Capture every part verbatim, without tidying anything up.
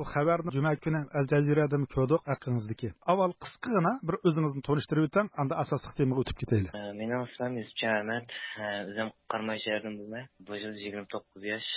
بۇ خەۋەرنى جۈمە كۈنى ئەل جەزىرەدىمۇ كۆردۇق ھەققىڭىزدىكى. ئاۋۋال قىسقىغىنا بىر ئۆزىڭىزنى تونۇشتۇرۇپ ئۆتەڭ، ئاندىن ئاساسلىق تېمىغا ئۆتۈپ كېتەيلى. ئە، مېنىڭ ئىسمىم يۈسۈپجان ئەمەت. ئە، ئۆزۈم قاراماي شەھىرىدىن بولىمەن. بۇ يىل يىگىرمە توققۇز ياش.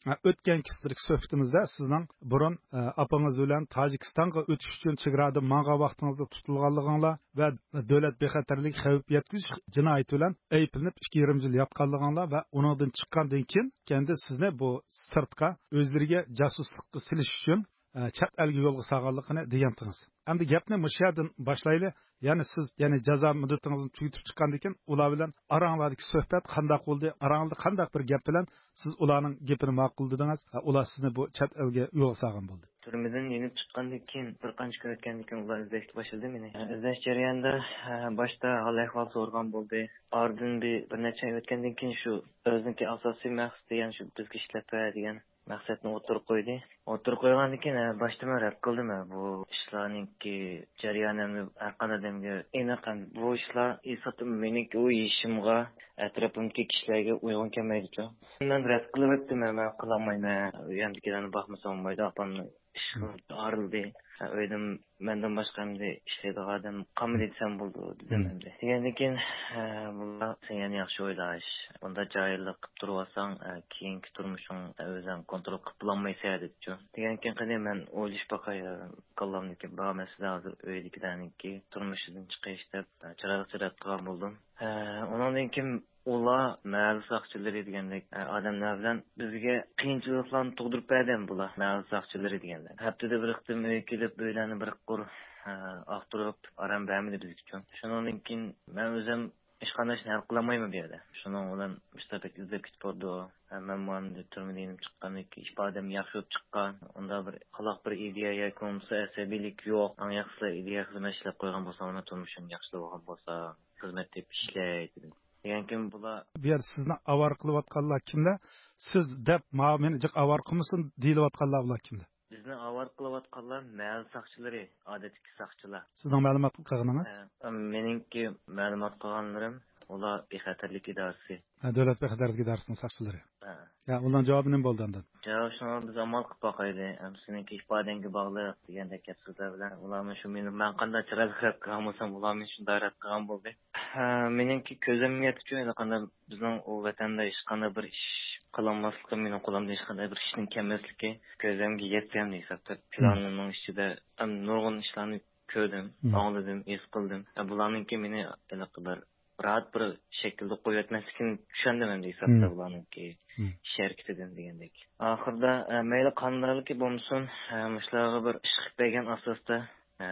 ئە، ئۆتكەن كۈنلىرىكى سۆھبىتىمىزدە سىزنىڭ بۇرۇن، ئە، ئاپىڭىز بىلەن تاجىكىستانغا ئۆتۈش ئۈچۈن چېگرادىن ماڭغان ۋاقتىڭىزدا تۇتۇلغانلىقىڭلار ۋە دۆلەت بىخەتەرلىكىگە خەۋپ يەتكۈزۈش جىنايىتى بىلەن ئەيىبلىنىپ ئىككى يېرىم يىل ياتقانلىقىڭلار ۋە ئۇنىڭدىن چىققاندىن كېيىن كەندى سىزنى بۇ سىرتقا ئۆزلىرىگە جاسۇسلۇققا سېلىش ئۈچۈن، ئە، چەت ئەلگە يولغا سالغانلىقىنى دېگەنتىڭىز. ئەمدى گەپنى مۇشۇ يەردىن باشلايلى. يەنى سىز، يەنى جازا مۇددىتىڭىزنى تۈگىتىپ چىققاندىن كېيىن ئۇلار بىلەن ئاراڭلاردىكى سۆھبەت قانداق بولدى؟ ئاراڭلاردا قانداق بىر گەپ بىلەن سىز ئۇلارنىڭ گېپىنى ماقۇللىدىڭىز؟ ئە، ئۇلار سىزنى بۇ چەت ئەلگە يولغا سالغان بولدى. تۈرمىدىن يېنىپ چىققاندىن كېيىن بىر قانچە كۈن ئۆتكەندىن كېيىن ئۇلار ئىزدەشكە باشلىدى مېنى. ئىزدەش جەريانىدا، ھە، باشتا ھال-ئەھۋال سورىغان بولدى. ئارىدىن بىر، بىر نەچچە ئاي ئۆتكەندىن كېيىن شۇ ئۆزىنىڭكى ئاساسىي مەقسىتى، يەنى شۇ بىزگە ئىشلەپ بەر دېگەن مەقسەتنى ئوتتۇرىغا قويدى. ئوتتۇرىغا قويغاندىن كېيىن، ھە، باشتا مەن رەت قىلدىم، ھە، بۇ ئىشلارنىڭكى جەريانىنى ھەر قانداق ئادەمگە ئېنىق، ھە، بۇ ئىشلار ھېسابتا مېنىڭكى ئۇ يېشىمغا، ئەتراپىمدىكى كىشىلەرگە ئۇيغۇن كەلمەيدىچۇ. مەن رەت قىلىۋەتتىم، ھە، مەن قىلالمايمەن، ئۆيۈمدىكىلەرنى باقمىسام بولمايدۇ، ئاپامنى ئىشقا ئايرىلدى. ئۆيدىن مەندىن باشقا ئەمدى ئىشلەيدىغان ئادەم قالمىدى دېسەم بولىدۇ، دېدىم ئەمدى. دېگەندىن كېيىن، ھە، بۇلار سەن يەنە ياخشى ئويلاش. بۇنداق جاھىللىق قىلىپ تۇرۇۋالساڭ، ھە، كېيىنكى تۇرمۇشۇڭ، ھە، ئۆزۈڭ كونترول قىلىپ بولالمايسەن، دېدىچۇ. دېگەندىن كېيىن، قېنى مەن ئويلىشىپ باقاي، كاللامدىكى بار مەسىلە ھازىر ئۆيدىكىلەرنىڭكى تۇرمۇشىدىن چىقىش دەپ، ھە، چىرايلىق چىرايلىق قىلغان بولدۇم. ھە، ئۇنىڭدىن كېيىن ئۇلار مەھەللە ساقچىلىرى دېگەندەك، ئە، ئادەملەر بىلەن بىزگە قىيىنچىلىقلارنى تۇغدۇرۇپ بەردى بۇلار، مەھەللە ساقچىلىرى دېگەندەك. ھەپتىدە بىر قېتىم ئۆيگە كېلىپ، ئۆيلەرنى بىر قۇر، ئە، ئاختۇرۇپ، ئارام بەرمىدى بىزگىچۇ. شۇنىڭدىن كېيىن مەن ئۆزۈم ھېچقانداق ئىشنى ھەل قىلالمايمەن بۇ يەردە. شۇنىڭ بىلەن مۇشۇنداق بەك ئىزدەپ كېتىپ بارىدۇ. ھە، مەنمۇ ئەمدى تۈرمىدىن يېنىپ چىققاندىن كېيىن ئىپادەم ياخشى بولۇپ چىققان. ئۇنداق بىر قالاق بىر ئىدىيە ياكى بولمىسا ئەسەبىيلىك يوق. ئەڭ ياخشىسى ئىدىيە خىزمەت ئىشلەپ قويغان بولسام، ئۇنى تۇرمۇشۇم ياخشىلىۋالغان بولسا، خىزمەت تېپىپ ئىشلەي دېدىم. دېگەنكىن بۇلار بۇ يەردە سىزنى ئاۋارە قىلىۋاتقانلار كىملەر؟ سىز دەپ، ماۋۇ مېنى جىق ئاۋارە قىلمىسۇن دېيىلىۋاتقانلار بۇلار كىملەر؟ بىزنى ئاۋارە قىلىۋاتقانلار مەھەللە ساقچىلىرى، ئادەتتىكى ساقچىلار. سىزنىڭ مەلۇمات قىلغىنىڭىز؟ ھە، مېنىڭكى مەلۇمات قىلغانلىرىم، ئۇلار بىخەتەرلىك ئىدارىسى. ھە، دۆلەت بىخەتەرلىك ئىدارىسىنىڭ ساقچىلىرى. ھە. يا، ئۇلارنىڭ جاۋابى نېمە بولدى ئاندىن؟ جاۋاب شۇڭا بىز ئامال قىلىپ باقايلى. ئەمدى سېنىڭكى ئىپادەڭگە باغلىق دېگەندەك گەپ سۆزلەر بىلەن ئۇلارمۇ شۇ مېنى، مەن قانداق چىرايلىق رەت قىلغان بولسام، ئۇلار مېنى شۇنداق رەت قىلغان بولدى. ھە، مېنىڭكى كۆزۈمگە يەتكۈچە ھېلىقانداق بىزنىڭ ئۇ ۋەتەندە ھېچقانداق بىر ئىش قىلىنماسلىقى، مېنىڭ قولۇمدا ھېچقانداق بىر ئىشنىڭ كەلمەسلىكى كۆزۈمگە يەتتى ئەمدى ھېسابتا. مم. پىلانىمنىڭ ئىچىدە ھەم نۇرغۇن ئىشلارنى كۆردۈم، مم. ئاڭلىدىم، ھېس قىلدىم. ھە، بۇلارنىڭكى مېنى ھېلىقى بىر راھەت بىر شەكىلدە قويۇۋەتمەسلىكىنى چۈشەندىم ئەمدى ھېسابتا مم. بۇلارنىڭكى مم. ئىش ھەرىكىتىدىن دېگەندەك. ئاخىرىدا، ئە، مەيلى قانداقلىكى بولمىسۇن، ئە، مۇشۇلارغا بىر ئىش قىلىپ بەرگەن ئاساستا، ئە،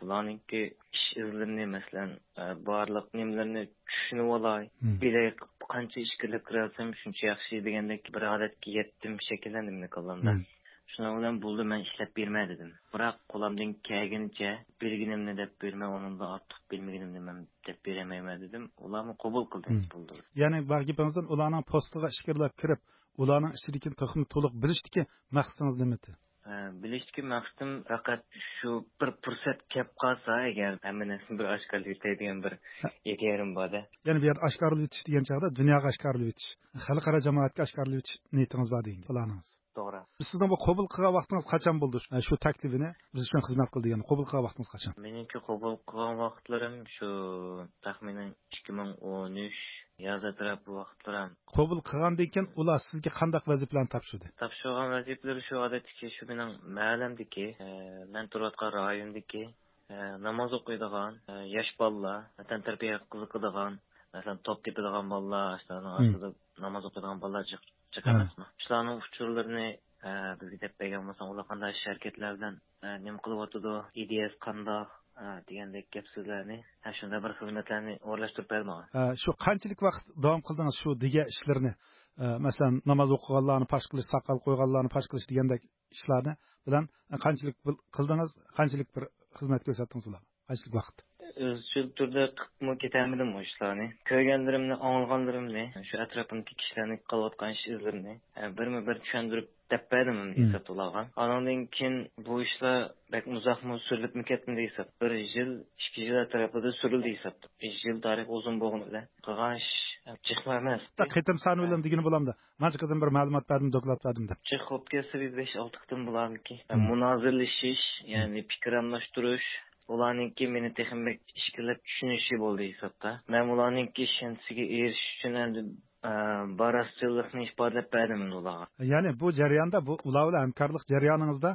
بۇلارنىڭكى ئىش ئىزلىرىنى، مەسىلەن، ئە، بارلىق نېمىلىرىنى چۈشىنىۋالاي، مم. بىلەي قانچە ئىچكىرىلەپ كىرەلسەم شۇنچە ياخشى دېگەندەك بىر ھالەتكە يەتتىم، شەكىللەندى مېنىڭ كاللامدا. مم. شۇنىڭ بىلەن بولدى، مەن ئىشلەپ بېرىمەن دېدىم. بىراق قولۇمدىن كەلگىنىچە بىلگىنىمنى دەپ بېرىمەن، ئۇنىڭدىن ئارتۇق بىلمىگىنىمنى مەن دەپ بېرەلمەيمەن دېدىم. ئۇلارمۇ قوبۇل قىلدى، مم. بولدى. يەنى بار گېپىڭىزدىن ئۇلارنىڭ پوستىغا ئىچكىرىلەپ كىرىپ، ئۇلارنىڭ ئىچىدىكىنى تېخىمۇ تولۇق بىلىشتىكى مەقسىتىڭىز نېمىدى؟ ئە، بىلىشتىكى مەقسىتىم پەقەت شۇ بىر پۇرسەت كەپ قالسا ئەگەر، ھەممە نەرسىنى بىر ئاشكارىلىۋېتەي دېگەن بىر ھە. ئىدىيەم بار-دە. يەنى بۇ يەردە ئاشكارىلىۋېتىش دېگەن چاغدا دۇنياغا ئاشكارىلىۋېتىش، خەلقئارا جامائەتكە ئاشكارىلىۋېتىش نىيىتىڭىز بار دېگەن گەپ، پىلانىڭىز. توغرا. سىزنىڭ بۇ قوبۇل قىلغان ۋاقتىڭىز قاچان بولدى؟ ئە، شۇ تەكلىپنى بىز ئۈچۈن خىزمەت قىل دېگەن قوبۇل قىلغان ۋاقتىڭىز قاچان؟ مېنىڭكى قوبۇل قىلغان ۋاقىتلىرىم شۇ تەخمىنەن ئىككى مىڭ ئون ئۈچ ياز ئەتراپى ۋاقىتلىرىم. قوبۇل قىلغاندىن كېيىن ئۇلار سىزگە قانداق ۋەزىپىلەرنى تاپشۇردى؟ تاپشۇرغان ۋەزىپىلىرى شۇ ئادەتتىكى شۇ مېنىڭ مەھەللەمدىكى، ئە، مەن تۇرۇۋاتقان رايوندىكى، ئە، ناماز ئوقۇيدىغان، ئە، ياش بالىلار، ۋەتەن تەربىيەگە قىزىقىدىغان، مەسىلەن، توپ تېپىدىغان بالىلار، شۇلارنىڭ مم. ئارىسىدا ناماز ئوقۇيدىغان بالىلار جىق، جىق ھە. ئەمەسمۇ؟ شۇلارنىڭ ئۇچۇرلىرىنى، ئە، بىزگە دەپ بەرگەن بولساڭ، ئۇلار قانداق ئىش ھەرىكەتلەر بىلەن، ئە، نېمە قىلىۋاتىدۇ، ئىدىيەسى قانداق، ئە، دېگەندەك گەپ سۆزلەرنى، ھە، شۇنداق بىر خىزمەتلەرنى ئورۇنلاشتۇرۇپ بەردى ماڭا. ئە، شۇ قانچىلىك ۋاقىت داۋام قىلدىڭىز شۇ دېگەن ئىشلىرىنى؟ ئە، مەسىلەن، ناماز ئوقۇغانلارنى پاش قىلىش، ساقال قويغانلارنى پاش قىلىش دېگەندەك ئىشلارنى بىلەن قانچىلىك بىل-، قىلدىڭىز، قانچىلىك بىر خىزمەت كۆرسەتتىڭىز ئۇلارغا؟ قانچىلىك ۋاقىت؟ ئىزچىل تۈردە قىلىپمۇ كېتەلمىدىم ئۇ ئىشلارنى. كۆرگەنلىرىمنى، ئاڭلىغانلىرىمنى شۇ ئەتراپىمدىكى كىشىلەرنىڭ قىلىۋاتقان ئىش ئىزلىرىنى، ھە، بىرمۇ بىر چۈشەندۈرۈپ دەپ بەردىم مم. ھېسابتا ئۇلارغا. ئانىڭدىن كېيىن بۇ ئىشلار بەك ئۇزاقمۇ سۈرۈلۈپمۇ كەتمىدى ھېساب. بىر يىل، ئىككى يىل ئەتراپىدا سۈرۈلدى ھېساب. بىر يىل تارىخ ئۇزۇن بولغىنى بىلەن قىلغان ئىش جىقمۇ ئەمەس. قېتىم سانى بىلەن دېگىنى بولامدا، مانچە قېتىم بىر مەلۇمات بەردىم، دوكلات بەردىم دەپ. جىق بولۇپ كەتسە، بىر بەش-ئالتە قېتىم بولارمىكىن. مۇنازىرىلىشىش، يەنى پىكىر ئالماشتۇرۇش، ئۇلارنىڭكى مېنى تېخىمۇ بەك ئىچكىرىلەپ چۈشىنىشى بولدى ھېسابتا. مەن ئۇلارنىڭكى ئىشەنچىگە ئېرىشىش ئۈچۈن ئەمدى، ئە، بارا راستچىللىقنى ئىپادىلەپ بەردىم ئەمدى ئۇلارغا. يەنى بۇ جەرياندا، بۇ ئۇلار بىلەن ھەمكارلىق جەريانىڭىزدا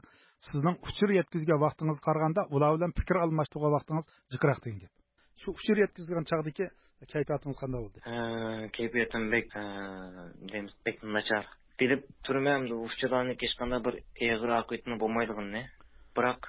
سىزنىڭ ئۇچۇر يەتكۈزگەن ۋاقتىڭىزغا قارىغاندا، ئۇلار بىلەن پىكىر ئالماشتۇرغان ۋاقتىڭىز جىقراق دېگەن گەپ. شۇ ئۇچۇر يەتكۈزگەن چاغدىكى كەيپىياتىڭىز قانداق بولدى؟ ھە، كەيپىياتىم بەك، ھە، دەيمىز، بەك ناچار. بىلىپ تۇرىمەن، ئۇچۇرلارنىڭ ھېچقانداق بىر ئېغىر ئاقىۋىتىنىڭ بولمايدىغىنىنى. بىراق،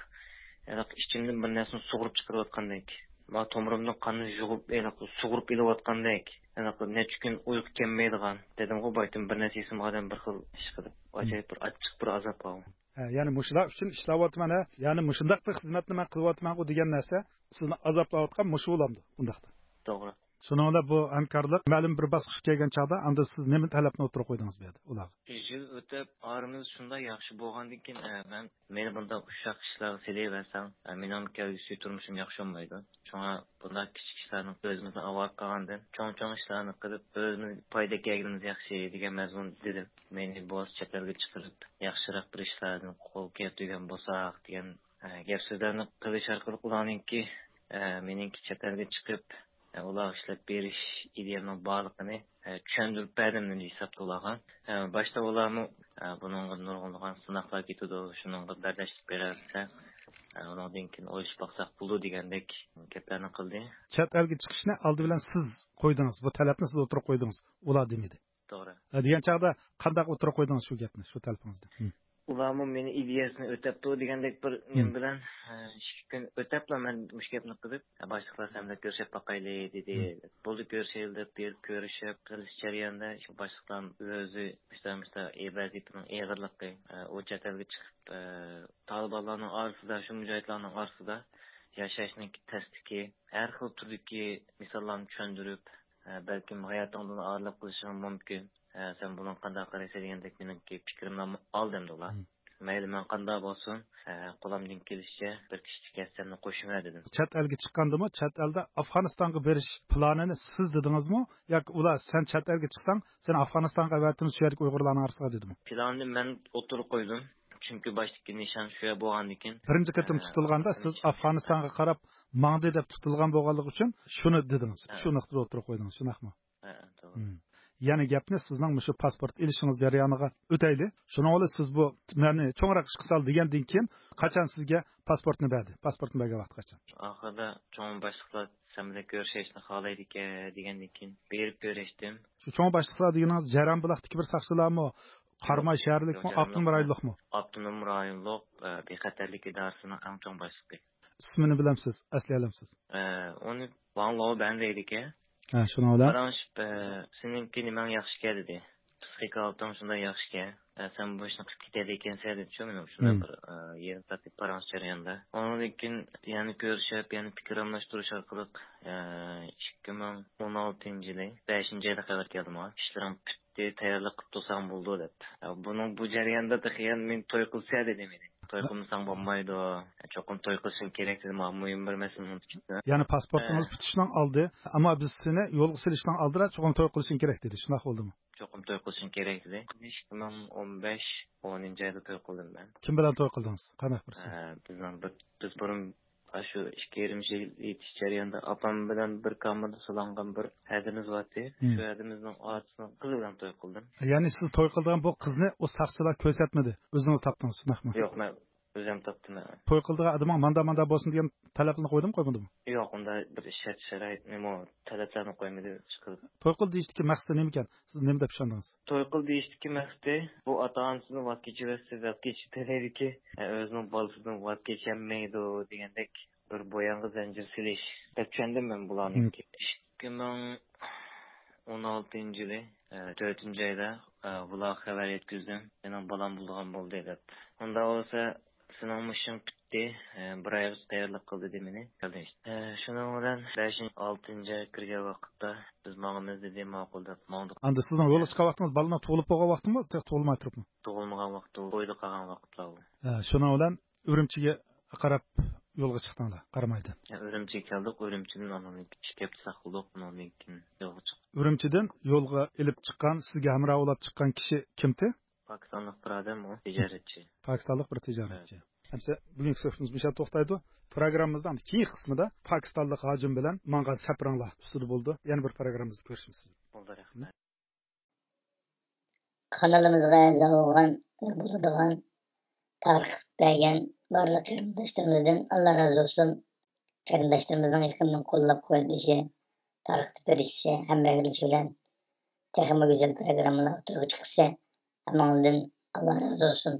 ھېلىقى ئىچىمدىن بىر نەرسىنى سۇغۇرۇپ چىقىرىۋاتقاندەك. ما تومۇرۇمدىن قاننى يۇغۇپ، ھېلىقى سۇغۇرۇپ ئېلىۋاتقاندەك. ھېلىقى نەچچە كۈن ئۇيقۇ كەلمەيدىغان. دېدىمغۇ، بايىتىم بىر نەرسە يېسىم ئادەم بىر خىل ئىش قىلىپ، ئاجايىپ بىر ئاچچىق بىر ئازاب بار. ھە، يەنى مۇشۇلار ئۈچۈن ئىشلەۋاتىمەن، ھە، يەنى مۇشۇنداق بىر خىزمەتنى مەن قىلىۋاتىمەنغۇ دېگەن نەرسە سىزنى ئازابلاۋاتقان مۇشۇ بولامدۇ ئۇنداقتا؟ توغرا. شۇنىڭ بىلەن بۇ ھەمكارلىق مەلۇم بىر باسقۇچقا كەلگەن چاغدا، ئاندا سىز نېمە تەلەپنى ئوتتۇرىغا قويدىڭىز بۇ يەردە ئۇلارغا؟ يىل ئۆتۈپ، ئارىمىز شۇنداق ياخشى بولغاندىكىن، ئە، مەن، مېنى بۇنداق ئۇششاق ئىشلارغا سېلىۋەرسەڭ، ئە، مېنىڭ كەلگۈسى تۇرمۇشۇم ياخشى بولمايدۇ. شۇڭا بۇنداق كىچىك ئىشلاردىن ئۆزىمىزنى ئاۋارە قىلغاندىن، چوڭ-چوڭ ئىشلارنى قىلىپ، ئۆزىمىزگە پايدا كەلگىنىمىز ياخشى دېگەن مەزمۇندا دېدىم. مېنى بولسا چەت ئەلگە چىقىرىپ، ياخشىراق بىر ئىشلاردىن قول كەلتۈرگەن بولساق دېگەن، ئە، گەپ سۆزلەرنى قىلىش ئارقىلىق ئۇلارنىڭكى، ئە، مېنىڭكى چەت ئەلگە چىقىپ، ئە، ئۇلارغا ئىشلەپ بېرىش ئىدىيەمنىڭ بارلىقىنى، ئە، چۈشەندۈرۈپ بەردىم ھېسابتا ئۇلارغا. ئە، باشتا ئۇلارمۇ، ئە، بۇنىڭغا نۇرغۇنلىغان سىناقلار كېتىدۇ، شۇنىڭغا بەرداشلىق بېرەلىسە، ئە، ئۇنىڭدىن كېيىن ئويلىشىپ باقساق بولىدۇ دېگەندەك گەپلەرنى قىلدى. چەت ئەلگە چىقىشنى ئالدى بىلەن سىز قويدىڭىز، بۇ تەلەپنى سىز ئوتتۇرىغا قويدىڭىز، ئۇلار دېمىدى. توغرا. ھە، دېگەن چاغدا قانداق ئوتتۇرىغا قويدىڭىز شۇ گەپنى، شۇ تەلىپىڭىزنى؟ ھىم. ئۇلارمۇ مېنى ئىدىيەسىنى ئۆتەپتۇ دېگەندەك بىر نېمە بىلەن، ھە، ئىككى كۈن ئۆتەپلا مەن مۇشۇ گەپنى قىلىپ، ھە، باشلىقلار سەن بىلەن كۆرۈشۈپ باقايلى دېدى. بولدى، كۆرۈشەيلى دەپ بېرىپ كۆرۈشۈپ قېلىش جەريانىدا شۇ باشلىقلار ئۆزى مۇشتا، مۇشتا ۋەزىپىنىڭ ئېغىرلىقى، ھە، ئۇ چەت ئەلگە چىقىپ، ھە، تالىبانلارنىڭ ئارىسىدا، شۇ مۇجاھىدلارنىڭ ئارىسىدا ياشاشنىڭ تەسلىكى، ھەر خىل تۈردىكى مىساللارنى چۈشەندۈرۈپ، ھە، بەلكىم ھاياتىڭدىن ئايرىلىپ قېلىشىڭ مۇمكىن. ھە، سەن بۇنىڭغا قانداق قارايسەن دېگەندەك مېنىڭكى پىكرىمنى ئالدىم دېدىلا. مەيلى، مەن قانداق بولسۇن، ھە، قولۇمدىن كېلىشىچە بىر كىشىلىك ھەسسەمنى قوشىمەن دېدىم. چەت ئەلگە چىققاندىمۇ، چەت ئەلدە ئافغانىستانغا بېرىش پىلانىنى سىز دېدىڭىزمۇ ياكى ئۇلار سەن چەت ئەلگە چىقساڭ، سېنى ئافغانىستانغا ئەۋەتىمىز، شۇ يەردىكى ئۇيغۇرلارنىڭ ئارىسىغا دېدىمۇ؟ پىلاننى مەن ئوتتۇرىغا قويدۇم. چۈنكى باشتىكى نىشان شۇ بولغاندىكىن. بىرىنچى قېتىم ئە، تۇتۇلغاندا سىز ئافغانىستانغا قاراپ ماڭدى دەپ تۇتۇلغان بولغانلىقى ئۈچۈن شۇنى دېدىڭىز. ھە. شۇ نۇقتىدا ئوتتۇرىغا قويدىڭىز، شۇنداقمۇ؟ ھە، توغرا. مم. يەنى گەپنى سىزنىڭ مۇشۇ پاسپورت ئېلىشىڭىز جەريانىغا ئۆتەيلى. شۇنىڭ بىلەن سىز بۇ مەننى چوڭراق ئىشقا سال دېگەندىن كېيىن قاچان سىزگە پاسپورتنى بەردى؟ پاسپورتنى بەرگەن ۋاقتى قاچان؟ ئاخىرىدا چوڭ باشلىقلار سەن بىلەن كۆرۈشۈشنى خالايدىكەن دېگەندىن كېيىن بېرىپ كۆرۈشتۈم. شۇ چوڭ باشلىقلار دېگىنىڭىز جەرەنبۇلاقتىكى بىر ساقچىلارمۇ، قاراماي شەھەرلىكمۇ، يوق، ئاپتونوم رايونلۇقمۇ؟ ئاپتونوم رايونلۇق، ئە، بىخەتەرلىك ئىدارىسىنىڭ ئەڭ چوڭ باشلىقى. ئىسمىنى بىلەمسىز؟ ئەسلىيەلەمسىز؟ ئە، ئۇنى ۋاڭ لوبەن دەيدىكەن. ھە، شۇنىڭ بىلەن؟ پاراڭلىشىپ، ئە، سېنىڭكى نېمەڭ ياخشىكەن دېدى. پسىخىك ھالىتىڭ شۇنداق ياخشىكەن. ئە، سەن بۇ ئىشنى قىلىپ كېتەلىگەنسەن دېدى شۇ مېنىڭ شۇنداق بىر، ئە، يېرىم سائەتلىك پاراڭلىشىش جەريانىدا. ئۇنىڭدىن كېيىن يەنە كۆرۈشۈپ، يەنە پىكىر ئالماشتۇرۇش ئارقىلىق، ئە، ئىككى مىڭ ئون ئالتىنچى يىلى بەشىنچى ئايدا خەۋەر كەلدى ماڭا. ئىشلىرىڭ پۈتتى، تەييارلىق قىلىپ تۇرساڭ بولىدۇ دەپ. ئە، بۇنىڭ بۇ جەرياندا تېخى يەنە مېنى توي قىلسە دېدى مېنى. توي قىلمىساڭ بولمايدۇ. چوقۇم توي قىلىشىڭ كېرەك دېدى ماڭا، مۇھىم بىر مەسىلىنى ئۇنتۇپ كېتىپتىمەن. يەنى پاسپورتىڭىز پۈتۈشنىڭ ئالدى، ئەمما بىز سېنى يولغا سېلىشنىڭ ئالدىدا چوقۇم توي قىلىشىڭ كېرەك دېدى. شۇنداق بولدىمۇ؟ چوقۇم توي قىلىشىڭ كېرەك دېدى. ئىككى مىڭ ئون بەش ئونىنچى ئايدا توي قىلدىم مەن. كىم بىلەن توي قىلدىڭىز؟ قانداق بىرسى؟ ئە، بىزنىڭ بىر، بىز بۇرۇن ئاشۇ ئىككى يېرىم يىل يېتىش جەريانىدا ئاپام بىلەن بىر كامېردا سولانغان بىر ھەدىمىز بارتى. شۇ ھەدىمىزنىڭ ئاچىسىنىڭ قىزى بىلەن توي قىلدىم. يەنى سىز توي قىلىدىغان بۇ قىزنى ئۇ ساقچىلار كۆرسەتمىدى، ئۆزىڭىز تاپتىڭىز، شۇنداقمۇ؟ يوق، مەن ئۆزۈم تاپتىم. توي قىلىدىغان ئادىمىڭ ماندا ماندا بولسۇن دېگەن تەلەپنى قويدىمۇ، قويمىدىمۇ؟ يوق، ئۇنداق بىر شەرت شارائىتنىمۇ، تەلەپلەرنى قويمىدى، ئىشقىلىپ. توي قىل دېيىشتىكى مەقسىتى نېمىكەن؟ سىز نېمە دەپ ئىشەندىڭىز؟ توي قىل دېيىشتىكى مەقسىتى، بۇ ئاتا-ئانىسىدىن ۋاز كېچىۋەتسە، ۋاز كېچىپ بېرەيدىكى، ئۆزىنىڭ بالىسىدىن ۋاز كېچەلمەيدۇ دېگەندەك بىر بويۇنغا زەنجىر سېلىش دەپ چۈشەندىم مەن بۇلارنىڭكى. ئىككى مىڭ ئون ئالتىنچى يىلى، ئە، تۆتىنچى ئايدا، ئە، بۇلارغا خەۋەر يەتكۈزدۈم، مېنىڭ بالام بولىدىغان بولدى دەپ. ئۇنداق بولسا، سېنىڭمۇ ئىشىڭ پۈتتى، ئە، بىر ئايغىچە تەييارلىق قىل دېدى مېنى. ئە، شۇنىڭ بىلەن بەشىنچى، ئالتىنچى ئاي كىرگەن ۋاقىتتا بىز ماڭىمىز دېدى، ماقۇل دەپ ماڭدۇق. ئەمدى سىزنىڭ يولغا چىققان ۋاقتىڭىز بالىنىڭ تۇغۇلۇپ بولغان ۋاقتىمۇ، تېخى تۇغۇلماي تۇرۇپمۇ؟ تۇغۇلمىغان ۋاقتى، بويىدا قالغان ۋاقىتلار ئۇ. ئە، شۇنىڭ بىلەن ئۈرۈمچىگە قاراپ يولغا چىقتىڭلار، قارامايدىن. يا، ئۈرۈمچىگە كەلدۇق، ئۈرۈمچىدىن ئاندىن ئىككى ھەپتە ساقلىدۇق، ئۇنىڭدىن كېيىن يولغا چىقتۇق. ئۈرۈمچىدىن يولغا ئېلىپ چىققان، سىزگە ھەمراھ بولاپ چىققان كىشى كىمتى؟ پاكىستانلىق بىر ئادەم ئۇ، تىجارەتچى. پاكىستانلىق بىر تىجارەتچى. ئەمسە بۈگۈنكى سۆھبىتىمىز مۇشۇ يەردە توختايدۇ. پروگراممىمىزنىڭ كېيىنكى قىسمىدا پاكىستانلىق ھاجىم بىلەن ماڭغان سەپىرىڭلار ئۈستىدە بولىدۇ. يەنە بىر پروگراممىمىزدا كۆرۈشىمىز. بولدى، رەھمەت. قانىلىمىزغا ئەزا بولغان ۋە بولىدىغان، تارقىتىپ بەرگەن بارلىق قېرىنداشلىرىمىزدىن ئاللا رازى بولسۇن. قېرىنداشلىرىمىزنىڭ يېقىندىن قوللاپ قۇۋۋەتلىشى، تارقىتىپ بېرىشى، ھەمراھ بولۇشى بىلەن تېخىمۇ گۈزەل پروگراممىلار ئوتتۇرىغا چىقىشى ھەممىڭلاردىن ئاللا رازى بولسۇن.